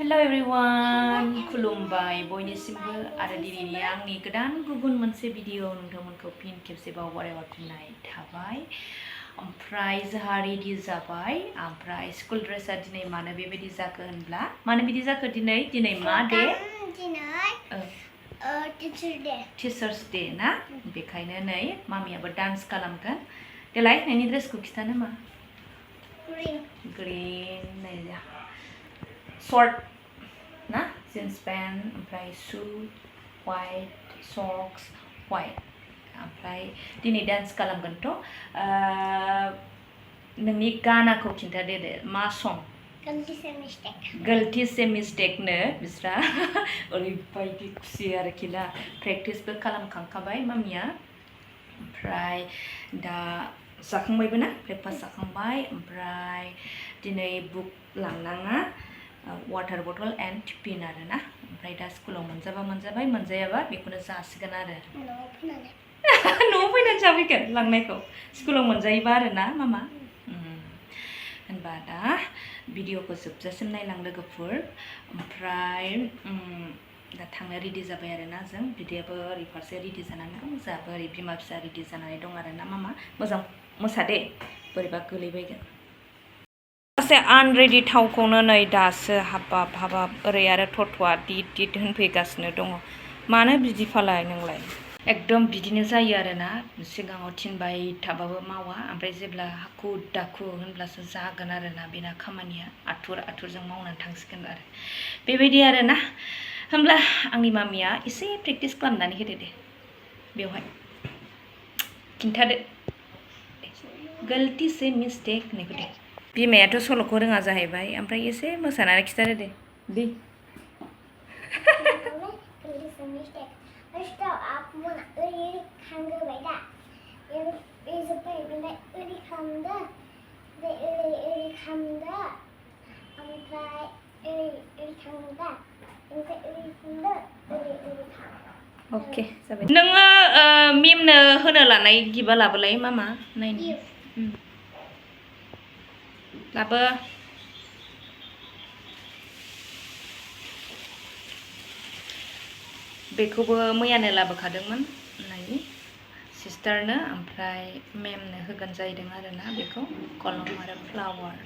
Hello everyone, खुलुमबाय बयनिसिमबो आरो दिनैनि आंनि गोदान गुबुन मोनसे भिडिअ नोंथांमोनखौ फिन खेबसेबाव बरायहरफिननाय थाबाय। ओमफ्राय जोंहा रेडि जाबाय। ओमफ्राय स्कुल ड्रेसआ दिनै मानो बेबायदि जाखो होनब्ला मानो बिदि जाखो दिनै मा डे? टीचार्स डे ना? बेखायनो नै मामियाबो डान्स खालामगोन। देलाय नोंनि ड्रेसखौ खिथानो मा? ग्रीन नै शर्ट ना जीन्स पैंट ओमफ्राय शूज व्हाइट सॉक्स व्हाइट ओमफ्राय दिनै डान्स खालामगोनथ' नोंनि गानाखौ खिन्थादो दे मा सं गलती से मिस्टेक नो बिस्रा ओरैबायदि खुसि आरोखि ना प्रेक्टिसबो खालामखांखाबाय मामिया ओमफ्राय दा जाखांबायबो ना ब्रेकफास्ट जाखांबाय ओमफ्राय दिनै बुक लांनाङा वाटार बटल एंड टिफिन आरो ना ओमफ्राय दा स्कुलाव मोनजाबाय मोनजायाबा बेखौनो जासिगोन आरो न'आव फैनानै जाफैगोन लांनायखौ स्कुलाव मोनजायोबा आरो ना मामा होनबा दा भिडिअखौ जोबजासिम नायलां लोगोफोर ओमफ्राय दा थांनो रेडि जाबाय आरो ना जों बिदायाबो ओरै फारसे रेडि जानानै दं जोंहाबो ओरै बिमा फिसा रेडि जानानै दं आरो ना मामा मोजां मोसा दे बोरैबा गोलैबायगोन सासे आनरेडि थावखौनो नै दासो हाबाब ओरै आरो थथ'आ दिद होनफैगासिनो दङ मानो बिदि फालाय नोंलाय एकदम बिदिनो जायो आरो ना सिगाङाव थिनबाय थाबाबो मावा ओमफ्राय जेब्ला हाखु दाखु होनब्लासो जागोन आरो ना बेना खामानिया आथुरजों मावनानै थांसिगोन आरो बेबायदि आरो ना होमब्ला आंनि मामिया एसे प्रेक्टिस खालामनानै होदो दे बेवहाय खिन्थादो गलती से मिस्टेक होननायखौ दे बिमायाथ' सल'खौ रोङा जाहैबाय ओमफ्राय एसे मोसानानै खिथादो दे ओके जाबाय नोङो मिमनो होनो लानाय गिबा लाबोलाय मामा नायनो लाबो बेखौबो मैयानो लाबोखादोंमोन नाय सिस्टारनो ओमफ्राय मेमनो होगोन जाहैदों आरो ना बेखौ कलम आरो फ्लावार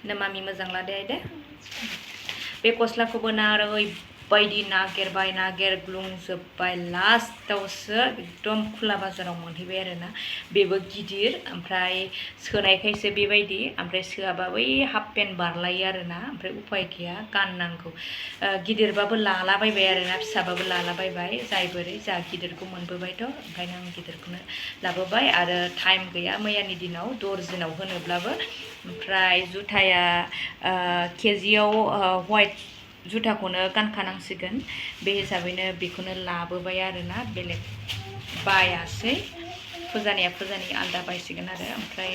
नो मामि मोजां लादे आइदे बे गस्लाखौबो ना ओरैबायदि नागिरग्लुंजोब्बाय लास्टावसो एकदम खुला बाजाराव मोनहैबाय आरो ना बेबो गिदिर ओमफ्राय सोनायखायसो बेबायदि ओमफ्राय सोआबा बै हाफ पेन्ट बारलायो आरो ना ओमफ्राय उपाय गैया गाननांगौ गिदिरबाबो लालाबायबाय आरो ना फिसाबाबो लालाबायबाय जाय बोरै जा गिदिरखौ मोनबोबायथ' ओंखायनो आं गिदिरखौनो लाबोबाय आरो टाइम गैया मैयानि दिनाव दर्जिनाव होनोब्लाबो ओमफ्राय जुथाया केजियाव व्हाइट जुथाखौनो गानखानांसिगोन बे हिसाबैनो बेखौनो लाबोबाय आरो ना बेलेग बायासै फुजानि आलदा बायसिगोन आरो ओमफ्राय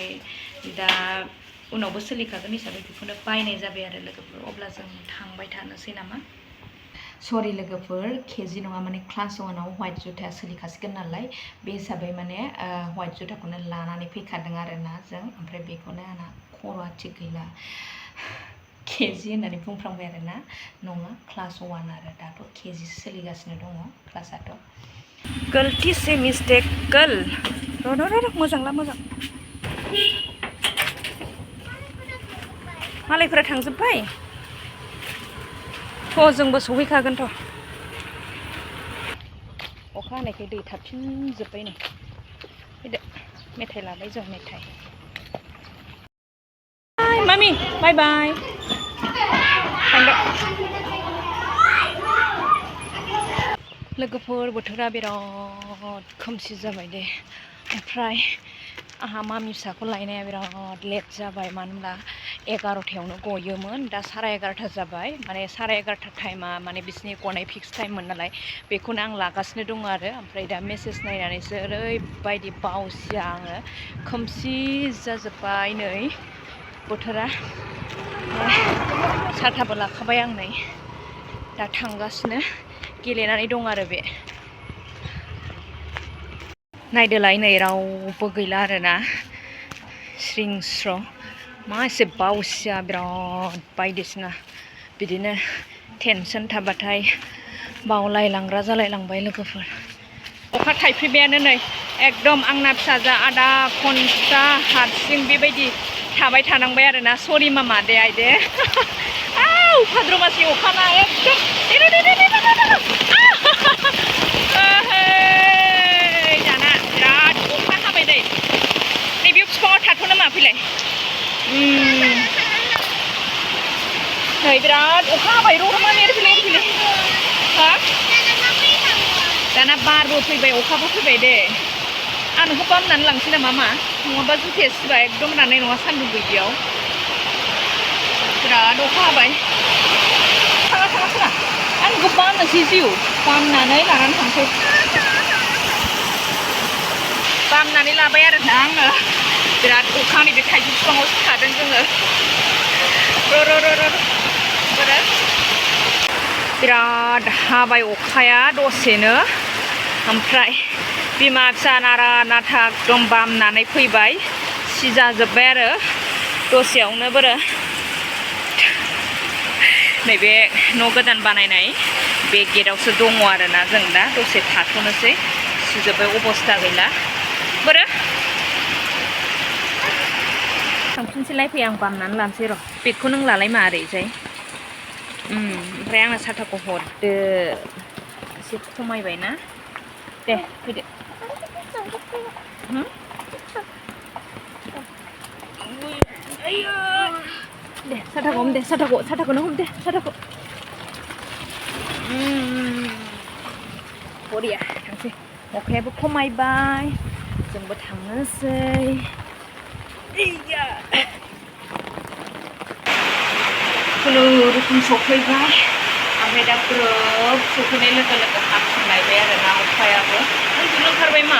दा उनावबो सोलिखागोन हिसाबै बेखौनो बायनाय जाबाय आरो लोगोफोर अब्ला जों थांबाय थानोसै नामा सरि लोगोफोर केजि नङा माने क्लास 1आव व्हाइट जुथाया सोलिखासिगोन नालाय बे हिसाबै माने व्हाइट जुथाखौनो लानानै फैखादों आरो ना जों ओमफ्राय बेखौनो आंना खर'आ थिग गैला केजि होननानै बुंफ्रांबाय आरो ना नङा क्लास 1 आरो दाथ' केजि सोलिगासिनो दङ क्लासआथ' गलती से मिस्टेक गल र' मोजांला मोजां मालायफोरा थांजोब्बाय थ' जोंबो सहैखागोनथ' अखा हानायखाय दै थाबफिनजोब्बाय नै फैदो मेथाइ लाबाय जों मेथाइ मामि बाय बाय थांबाय लोगोफोर बोथोरा बिराद खोमसि जाबाय दे ओमफ्राय आंहा मामि फिसाखौ लायनाया बिराद लेट जाबाय मानो होनब्ला 11थायावनो गयोमोन दा 11:30 जाबाय माने 11:30 टाइमा माने बिसिनि गनाय फिक्स टाइममोन नालाय बेखौनो आं लागासिनो दङ आरो ओमफ्राय दा मेसेज नायनानैसो ओरैबायदि बावसिया आङो खोमसि जाजोब्बाय नै बोथोरा साथाबो लाखाबाय आं नै दा थांगासिनो गेलेनानै दं आरो बे नायदोलाय नै रावबो गैला आरोना स्रिं स्र' मा एसे बावसिया बिराद बायदिसिना बिदिनो टेनसन थाबाथाय बावलायलांग्रा जालायलांबाय लोगोफोर अखा थाइफ्रिबायानो नै एकदम आंना फिसाजो आधा घन्टा हारसिं बेबायदि थाबाय थानांबाय आरोना सरि मामा दे आइदे भाद्रमासि अखाना एकदम दाना बिराद अखा हाबाय दै नैबे बिफाङाव थाथ'नो मा फैलाय नै बिराद अखा हाबाय र'मा एरफैलाय हा दाना बारबो फैबाय अखाबो फैबाय दे आं नोंखौ बामनानै लांसै नामा मा नङाबा जुथाया सिबा एकदम राननाय नङा सान्दुं गैयियाव बिराद अखा हाबाय थाङा आं नोंखौ बामनोसै जिउ बामनानै लानानै थांसै बामनानै लाबाय आरोना आङो बिराद अखानि बे थाइजौ बिफाङावसो थादों जोङो बिराद हाबाय अखाया दसेनो ओमफ्राय बिमा फिसा नारा नाथा एकदम बामनानै फैबाय सिजाजोब्बाय आरो दसेयावनो नैबे न' गोदान बानायनाय बे गेटआवसो दङ आरोना जों दा दसे थाथ'नोसै सिजोब्बाय अबस्था गैला थांफिनसैलाय फै आं बामनानै लानोसै र' बेगखौ नों लालाय मा ओरैजाय ओमफ्राय आंनो साथाखौ हरदो एसे खमायबाय ना दे फैदो दे साथाखौ हम दे साथाखौनो हम दे साथाखौ बरिया थांसै अखायाबो खमायबाय जोंबो थांनोसै खुनुरुखुम सफैबाय ओमफ्राय दा ग्रोब सफैनाय लोगो लोगो हाबफिनलायबाय आरोना अखायाबो उन्दुनो ओंखारबाय मा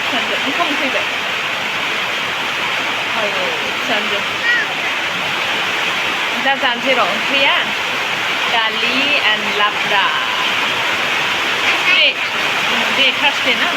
फिसाजो ओंखाम फैबाय फिसाजो दा जानोसै र' ओंख्रिया दालि एन्ड लाब्रा दे थार्सडे ना